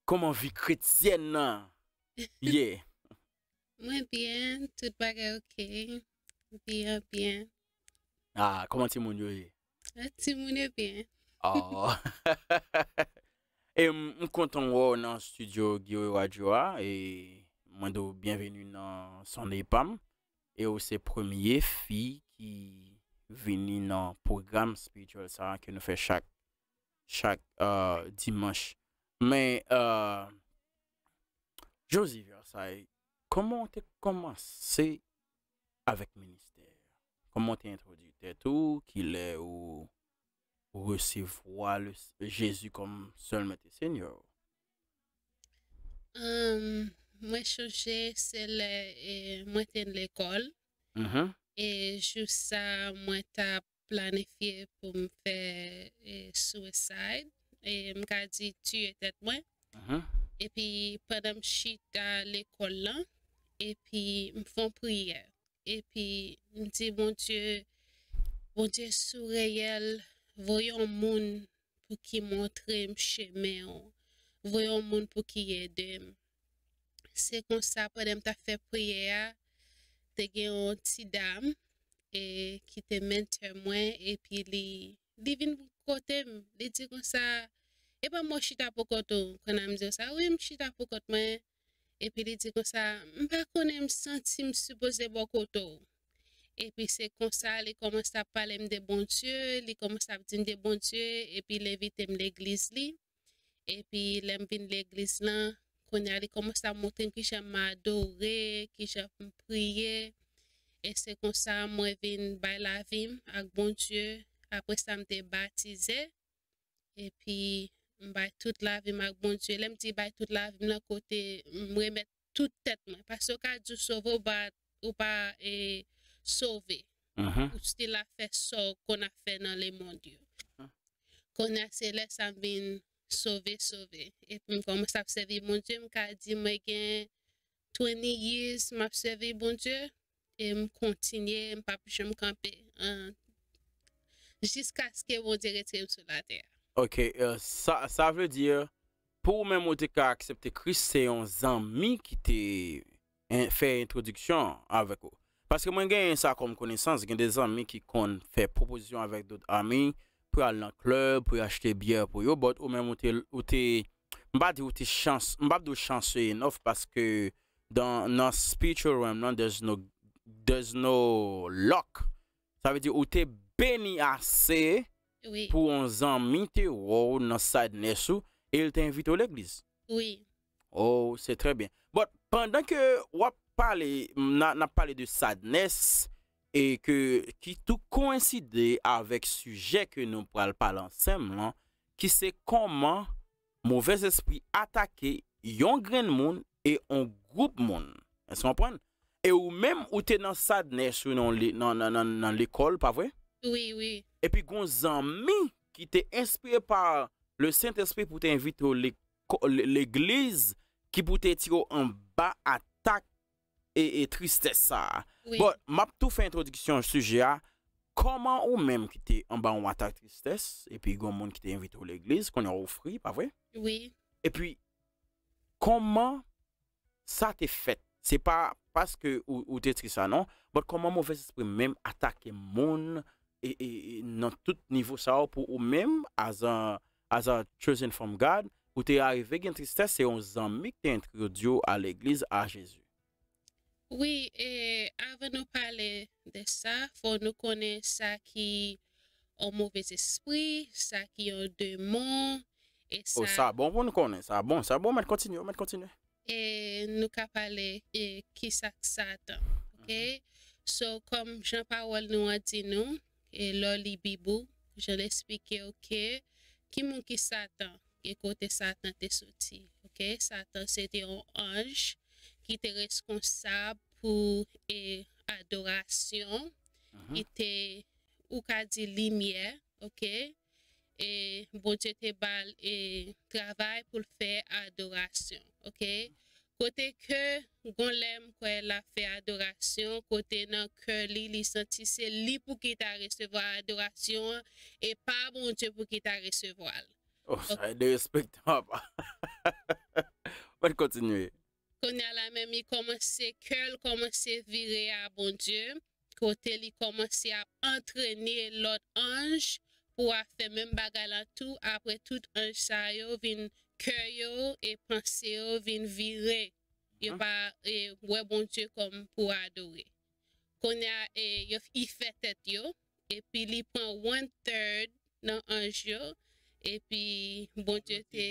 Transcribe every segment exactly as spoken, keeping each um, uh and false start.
kòman vi kretyèn nan ye? Mwen byen, tout bagay oke. Byen, byen. Ah, kòman timoun yo ye? Ah, timoun yo byen. Oh. E m m kontan wè w nan studio Guerrero Radio a. E mwen di w byenveni nan Sunday pa m. E w se premye fi ki vini nan pwogram spiritual sa a ke nou fè chak chak uh, dimanch. Men uh, Josie Versailles, kòman w te kòmanse avèk ministè? Kòman w te entwodui tèt ou? Kilè ou resevwa le Jezi kòm sèl mèt e senyè w? Um, mwen chonje se lè e, mwen te lekòl. Mm -hmm. E jou sa mwen t ap planifye pou m fè e, suicide. E m ka di tiye tèt mwen. Mm -hmm. Epi pandan m chita lekòl lan, epi m fè yon priyè. Epi m di Bondye, Bondye si w reyèl, voye yon moun pou ki montre m chemen w. Voye yon moun pou ki ede m. Se konsa pandan m t ap fè priyè a, te gen yon ti dam e ki te mentor mwen epi li li vin kote m, li di konsa, e pa mwen chita pou kote w, konn a m di w sa, wi m chita pou kont mwen, epi li di konsa, m pa konnen m santi m sipoze bò kote w. Epi se konsa li kòmanse ap pale m de Bondye, li kòmanse ap di m de Bondye, epi l envite m legliz li. Epi lè m vin legliz lan, kounye a li kòmanse ap montre m kijan m adore, kijan m priye. E se konsa mwen vin bay lavi m ak Bondye. Apre sa m te batize. Epi m bay tout lavi m ak Bondye. Lè m di bay tout lavi m lan kote m remèt tout tèt mwen. Paske yo ka di w sove, ou pa, ou pa e, sove. Ou still ap fè sa w konn ap fè nan lemonn yo. Kounye a se lè sa m vin sove, sove. Epi m kòmanse ap sèvi Bondye, m ka di mwen gen twenty years m ap sèvi Bondye, e m kontinye, m p ap janm kanpe. Jiskaske Bondye retire m sou latè a. Ok, uh, sa, sa vle di, pou ou menm ou te ka aksepte Kris, se yon zanmi ki te en, fè entwodiksyon avèk ou. Paske mwen genyen sa kòm konesans, gen de zanmi ki konn fè pwopozisyon avèk dòt ami pou y al nan klèb, pou y achte byè pou yo, but ou menm ou te, ou te m pa di ou te chans, m p ap di w chanseux enough paske dan, nan spiritual realm nan, there's no, there's no luck. Sa vle di ou te beni ase Wi, pou yon zanmi te wè w nan sadness ou e l te envite w legliz. wi. Oh, se trè byen. But pandan ke w ap pale, n a, n ap pale de sadness e ke ki tou koenside avèk sijè ke nou pral pale ansanm lan, ki se kòman movèzespri atake yon grenn moun e yon gwoup moun. Èske w konprann? E ou menm, ou te nan sadness ou nan, nan, nan, nan, nan lekòl, pa vre? Wi, wi. Epi gon zanmi ki te enspire pa le Sentespri pou te envite w leko- le- legliz ki pou te tire w anba atak e, e tristès sa a. Wi. Bon, m ap tou fè entwodiksyon sijè a. Kòman ou menm ki te anba yon atak tristès, epi gon moun ki te envite w legliz, kounye a w ofri, pa vre? Wi. Epi, kòman sa te fèt? Se pa paske ou, ou te tris sa non, but kòman movèzespri menm atake moun e, e, e nan tout nivo sa yo pou ou menm, as a, as a chosen from God, ou te arive gen tristès, se yon zanmi ki te entwodui w a legliz a Jezi. Wi, e avan nou pale de sa, fò nou konnen sa ki yon movèzespri, sa ki yon demon, e Oh, sa, sa bon pou nou konnen, sa bon, sa bon, mèt kontinye, mèt kontinye. e nou ka pale e kisa k Satan, oke? So, kòm jan pawòl nou an di nou, e lè w li Bib ou, jan l esplike w ke ki moun ki Satan, e kote Satan te soti, oke? Satan se te yon anj ki te reskonsab pou e adorasyon, ki te, ou ka di limyè, oke? E Bondye te ba l e travay pou l fè adorasyon, oke? Kote ke gon lè m kwè l ap fè adorasyon, kote nan kè li, li santi se li pou ki ta resevwa adorasyon an, e pa Bondye pou ki ta resevwa l. Oh, sa e derespektan, papa. Mwen kontinye. Kounye a la menm, li kòmanse, kè l kòmanse vire a Bondye, kote li kòmanse ap antrene lòt anj pou ap fè menm bagay la tou. Apre tout anj sa yo vin, kè yo e panse yo vin vire. Yo pa e, wè Bondye kòm pou adore. Kounye a, e, yo, li fè tèt yo, epi li pran one third nan anj yo, epi Bondye te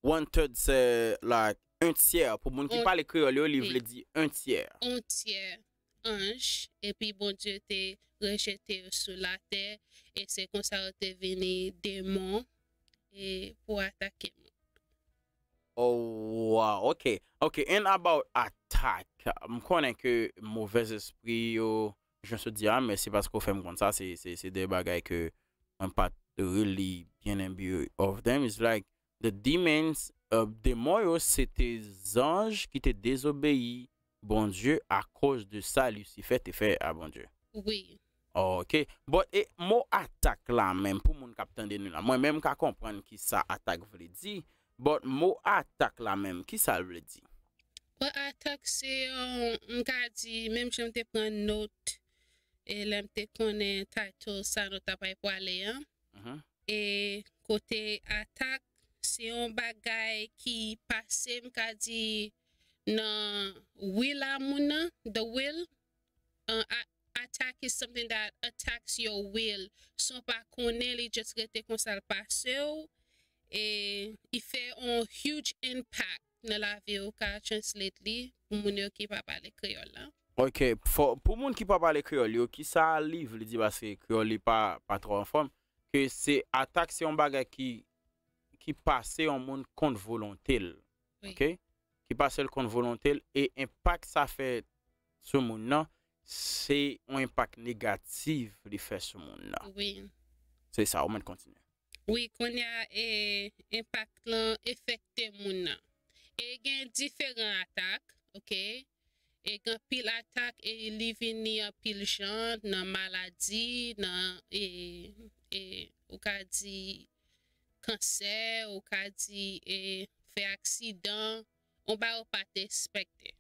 One third se like un tiers. Pou moun ki pale kreyòl yo, li vle di un tiers. On tyè anj, epi Bondye te rejete yo sou latè, e se konsa yo te vini demon e pou atake moun. Oh, wow, ok. Ok, and about attack. M konnen ke movèz espri yo, jan sot di a, men se paske w fè m konn sa, se, se, se de bagay ke mwen pa t really byen imbu of them. It's like the demons, uh, demon yo, se te zanj ki te dezobeyi Bondye akoz de sa Lisifè te fè a Bondye. Wi. Ok. But e, mo atak la menm, pou moun k ap tande nou la, mwen menm m ka konprann ki sa atak vle di, but mo atak la menm, ki sa l vle di? Bon, atak se yon, m ka di, menm jan m te pran nòt, e lè m te konnen title sa nou t ap pale an, Mhm. e kote atak, se yon bagay ki pase, m ka di, nan will a moun nan, the will. Uh, a- attack is something that attacks your will. San w pa konnen, li just rete konsa, l pase w. E li fè yon huge impact nan lavi w, ka translate li pou moun yo ki pa pale kreyòl la. Ok, for, pou moun ki pa pale kreyòl yo, ki sa li vle di, paske kreyòl li pa, pa twò anfòm, ke se atak, se yon bagay ki, ki pase yon moun kont volonte l. Wi. Ok? Ki pase l kont volonte l, e enpak sa fè sou moun nan, se yon enpak negatif li fè sou moun nan. Wi. Se sa, ou mèt kontinye. Wi, kounye a, e, enpak lan efekte moun nan. E gen diferan atak, ok? E gen anpil atak, e li vini anpil jan, nan maladi, nan, e, e, ou ka di kansè, ou ka di, e, fè aksidan, yon bagay ou pa t ekspekte.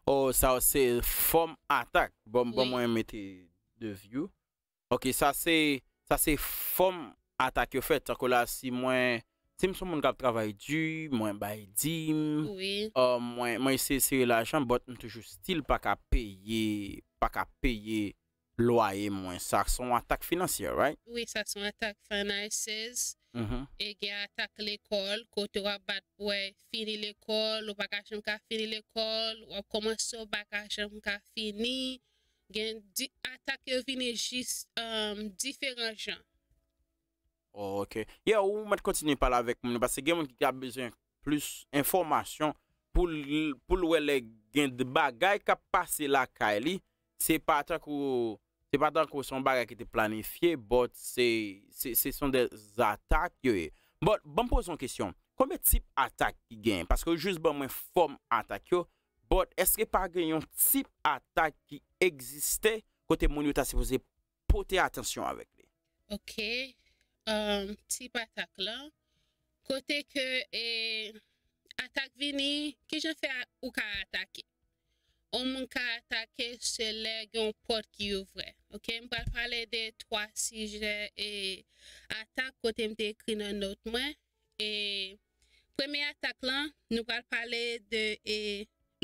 Oh, sa se fòm atak. Bon, bon, Wi. Mwen mete de view. Ok, sa se, sa se fòm atak yo fè. Tankou la, si mwen, si m se yon moun k ap travay di, mwen bay dim, Wi. uh, mwen, mwen eseye sere lajan, but m toujou still pa ka peye, pa ka peye lwaye mwen. Sa se yon atak finansyè, right? Wi, sa se yon atak finances. Mhm. E gen atak lekòl, kote w ap bat pou w fini lekòl, ou pa ka janm ka fini lekòl, w ap kòmanse, w pa ka janm ka fini. Gen di, atak yo vini jis, um, diferan jan. Oh, ok. Yeah, ou mèt kontinye pale avèk moun, paske gen moun ki ka bezwen plis enfòmasyon pou l, pou l wè lè gen de bagay k ap pase lakay li. Se pa tankou, se pa tankou se yon bagay ki te planifye, but se, se, se son de atak yo ye. But, ban m poze yon kesyon. Konbyen tip atak ki gen? Paske ou jis ban mwen fòm atak yo, but èske pa gen yon tip atak ki egziste kote moun yo ta sipoze pote atansyon avèk li? Ok. Um, tip atak lan. Kote ke, e, atak vini, kijan fè a- ou ka atake? Yon moun ka atake se lè gen yon pòt ki ouvè. Ok, m pral pale de twa sijè e atak kote m te ekri nan nòt mwen. E premye atak lan, nou pral pale de e,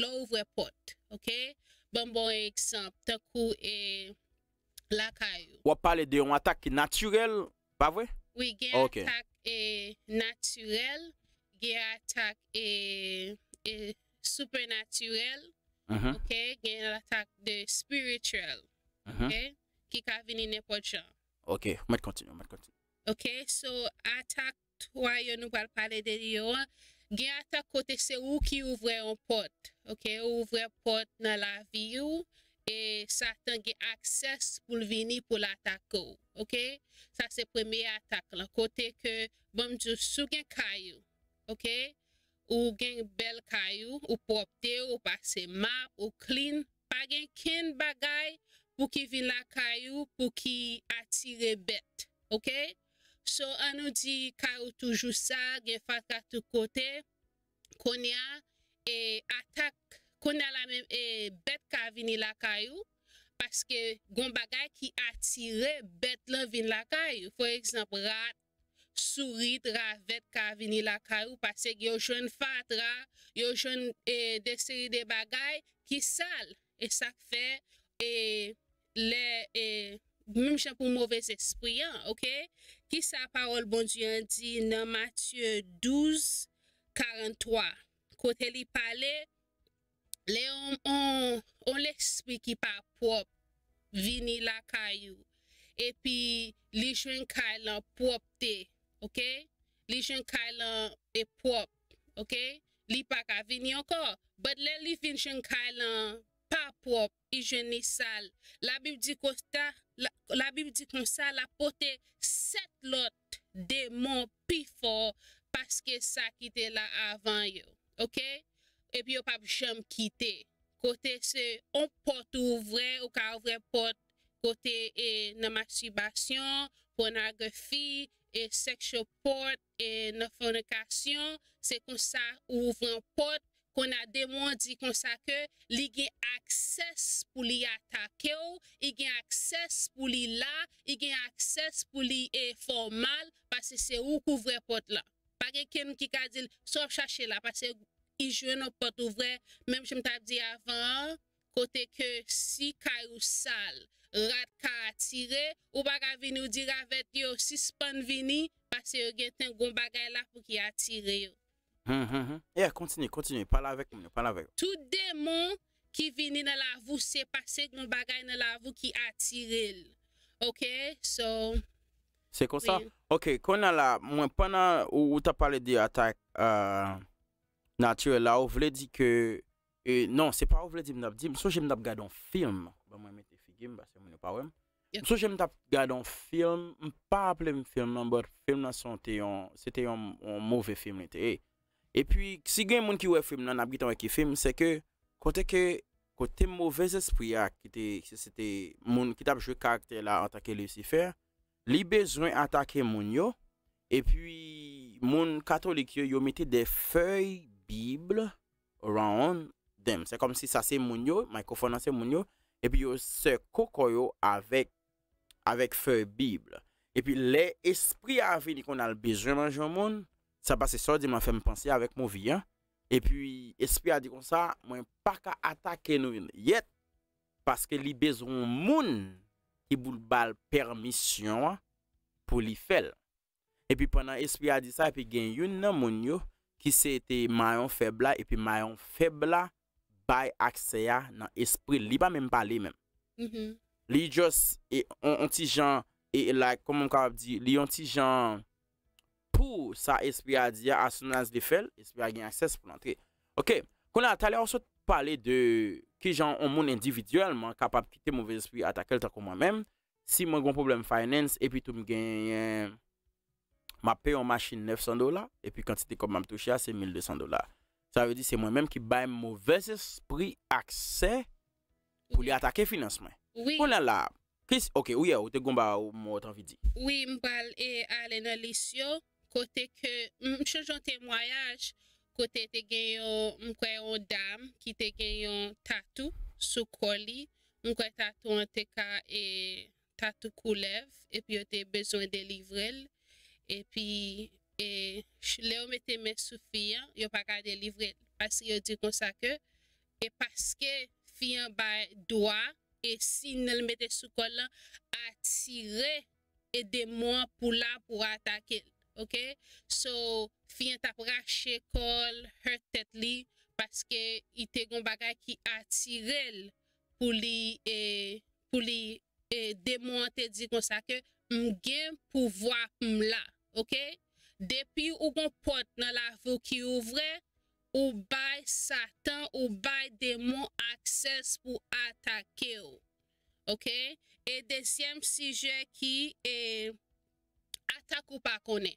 lè w ouvè pòt. Ok, ban m ba w yon egzanp, tankou e, lakay ou. W ap pale de yon atak ki natirèl, pa vre? Wi, gen Ok. Atak e, natirèl, gen atak e, e, sipenatirèl, Mhm. ok, gen atak de spiritual, Mhm. ok, ki ka vini nenpòt jan. Ok, mèt kontinye, mèt kontinye. Ok, so atak twa yo nou pral pale de li yo an, gen atak kote se ou ki ouvè yon pòt, ok, ou ouvè pòt nan lavi ou, e Satan gen aksès pou l vini pou l atake w, ok, sa se premye atak lan, kote ke, ban m di w, si w gen kay ou, ok, ou gen bèl kay ou, ou pwòpte, ou pase map, ou clean, pa gen kenn bagay pou ki vin lakay ou, pou ki atire bèt, ok? So, an nou di kay ou toujou sal, gen fatra tout kote, kounye a, e atak, kounye a la menm, e bèt ka vini lakay ou, paske gon bagay ki atire bèt lan vin lakay ou. For egzanp, rat, sourit, ravèt ka vini lakay ou, paske yo jwenn fatra, yo jwenn, e, de seri de bagay ki sal. E sa k fè, e, lè, e, menm jan pou movez espri an, oke? Kisa pawòl Bondye an di nan Matye douz karant twa, kote li pale, lè on, on, on lespri ki pa pwòp vini lakay ou, epi li jwenn kay lan pwòpte, oke? Li jwenn kay lan e pwòp, oke? Li pa ka vini ankò. But lè li vin jwenn kay lan pa pwòp, li jwenn li sal. Labib di konsa, la, Labib di konsa, l ap pote sèt lòt demon pi fò paske sa ki te la avan yo. Oke? Epi yo p ap janm kite. Kote se on pòt ou ouvè, ou ka ouvè pòt kote e nan mastibasyon, pònografi, e sexual port, e nan fònikasyon, se konsa ou ouvri yon pòt, kounye a demon an di konsa ke li gen aksès pou li atake w, li gen aksès pou li la, li gen aksès pou li e fè w mal, paske se ou k ouvè pòt lan. Pa gen kenn ki ka di l sa w ap chache la, paske li jwenn yon pòt ouvè, menm jan m t ap di avan an, kote ke si kay ou sal, rat ka atire, ou pa ka vini ou di ravèt yo sispann vini, paske yo gentan gon bagay la pou ki atire yo. Hmm, hmm, hmm. Yeah, kontinye, kontinye. Pale avèk moun yo, pale avèk yo. Tout demon ki vini nan lavi w, se paske gon bagay nan lavi w ki atire l. Oke? So, Se konsa? Wi. Oke, kounye a la, mwen, pandan ou, ou t ap pale de atak, euh, natirèl la, ou vle di ke, e, non, se pa ou vle di m t ap di, m sonje m t ap gade yon fim. Ban mwen mete figi m, paske moun yo pa wè m. M sonje m t ap gade yon fim, m pa raple m fim nan, but fim nan se te yon, se te yon, yon move fim li te ye. Epi, si gen moun ki wè fim nan, n ap gentan wè ki fim, se ke kote ke, kote move espri a ki te, se, se te moun ki t ap jwe karaktè la antanke Lisifè, li bezwen atake moun yo, epi moun katolik yo, yo mete de fèy Bib around them. Se kòmsi sa se moun yo, mikrofòn nan se moun yo, epi yo sèke kò yo avèk, avèk fèy Bib. Epi lè espri a vini kounye a l bezwen manje yon moun, sa pase sa w di m an fè m panse avèk movie an. Epi espri a di konsa, mwen pa ka atake nou yèt, paske li bezwen yon moun ki pou l ba l pèmisyon an pou li fè l. Epi pandan espri a di sa, epi gen youn nan moun yo ki se te mayon fèb la, epi mayon fèb la bay aksè a nan espri l. Li pa menm pale menm. Li just, e, on, on ti jan, e, like, kòman m kapab di, li on ti jan pou sa espri a di a, as soon as li fè l, espri a gen aksès pou l antre. Oke, kounye a, talè ou sot pale de kijan on moun endividyèlman kapab kite move espri atake l tankou mwen menm. Si mwen gen yon pwoblèm finance, epi tou m genyen, m ap peye yon machin nèf san dola, epi kantite kòb m ap touche a se mil de san dola. Sa vle di se mwen menm ki bay move espri aksè pou li atake finans mwen. Wi. Kounye a la, kis, oke, ou ye, ou te gon ba ou mwen ou t anvi di. Wi, m pral e ale nan lis yo, kote ke m chanje yon temwayaj, kote te gen yon, m kwè yon dam ki te gen yon tatou sou kò li. M kwè tatou an te ka e tatou koulèv, epi yo te bezwen delivre l. Epi e lè yo mete men sou fi an, yo pa ka delivre l. Paske yo di konsa ke e paske fi an bay dwa e siy nan l mete sou kò l lan atire e demon an pou la pou atake l. Oke? So, fi an t ap rache kò l, hurt tèt li, paske li te gon bagay ki atire l pou li, e, pou li, e, demon an te di konsa ke m gen pouvwa pou m la. Oke? Depi ou gon pòt nan lavi w ki ouvè, ou bay Satan, ou bay demon aksès pou atake w. Oke? E dezyèm sijè ki, e, atak ou pa konnen.